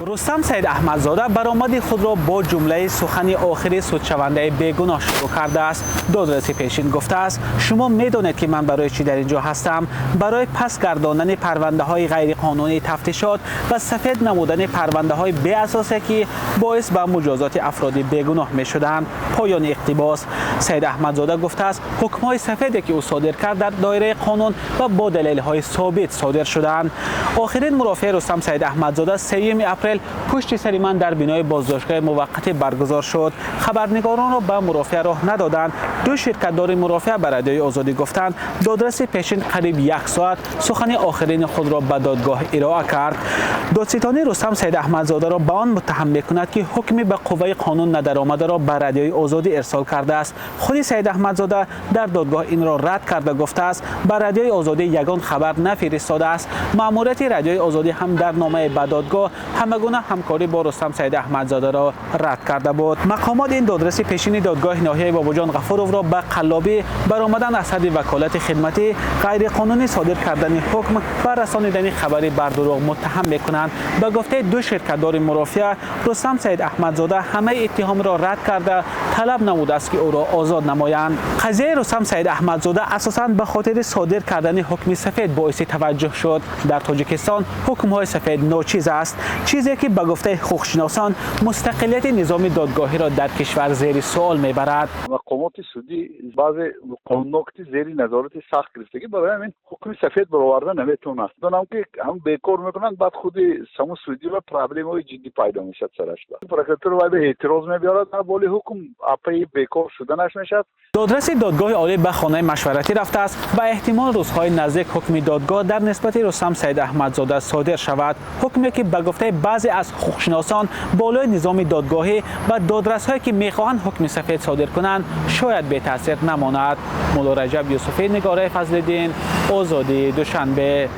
Рустам Саидаҳмадзода баромади худро бо ҷумлаи сухани охири судшавандаи бегуноҳ шурӯъ кардааст. Додраси пешин гуфтааст: «Шумо медонед, ки ман барои чӣ дар ин ҷо ҳастам: барои пас гардондани парвандаҳои ғайриқонунии тафтишот ва сафед намудани парвандаҳои беасосе, ки боис ба муҷозоти афроди бегуноҳ мешуданд». Поёни иқтибос. Саидаҳмадзода гуфтааст, ҳукмҳои сафеде, ки ӯ содир кард, дар доираи қонун ва бо далелҳои собит содир шуданд. Охирин мурофиаи Рустам Саидаҳмадзода 3 апрел пушти сари ман дар бинои боздоштгоҳи муваққатӣ баргузор шуд. Хабарнигоронро ба мурофиа роҳ надоданд. Ду ширкатдори мурофиа ба Радиои Озодӣ гуфтанд, додраси пешин қариб як соат сухани охирини худро ба додгоҳ ироа кард. Додситонӣ Рустам Саидаҳмадзодаро ба он муттаҳам мекунад, ки ҳукми ба қувваи қонун надаромадаро ба Радиои Озодӣ ирсол кардааст. Худи Саидаҳмадзода дар додгоҳ инро рад карда, гуфтааст, ба Радиои Озодӣ ягон хабар нафиристодааст. Маъмурияти Радиои Озодӣ ҳам дар номае ба додгоҳ ҳамагуна ҳамкорӣ бо Рустам Саидаҳмадзодаро рад карда буд. Мақомот ин додраси пешини додгоҳи ноҳияи Бобоҷон Ғафуровро ба қаллобӣ, баромадан аз ҳадди ваколати хидматӣ, ғайриқонунӣ содир кардани ҳукм ва расонидани хабари бардурӯғ муттаҳам мекунанд. Ба гуфтаи ду ширкатдори мурофиа, Рустам Саидаҳмадзода ҳамаи иттиҳомро рад карда, талаб намудааст, ки ӯро озод намоянд. Қазияи Рустам Саидаҳмадзода асосан ба хотири содир кардани ҳукми сафед боиси таваҷҷӯҳ шуд. Дар Тоҷикистон ҳукмҳои сафед ночиз аст, чизе ки ба гуфтаи ҳуқуқшиносон мустақилияти низоми додгоҳиро дар кишвар зери суол мебарад. Мақомоти судӣ баъзе қонунҳо зери назорати сахт гирифтагӣ, барои ҳамин ҳукми сафед бароварда наметавонад. Донам, ки ҳам бекор мекунанд, баъд худи саму судӣ ва проблемаҳои ҷиддӣ пайдо мешавад сараш. Прокуратура вай ба эътироз мебиёрад, боли ҳукм апаи бекор шуданаш мешавад. Додраси додгоҳи олӣ ба хонаи машваратӣ рафтааст ва эҳтимол рӯзҳои наздик ҳукми додгоҳ дар нисбати Рустам Саидаҳмадзода содир шавад, ҳукме ки ба гуфтаи баъзе аз ҳуқуқшиносон болои низоми додгоҳӣ ва додрасҳое, ки мехоҳанд ҳукми сафед содир кунанд, шояд бетаъсир намонад. Мулло Раҷаб Юсуфӣ, Нигораи Фазлиддин, Озодӣ, Душанбе.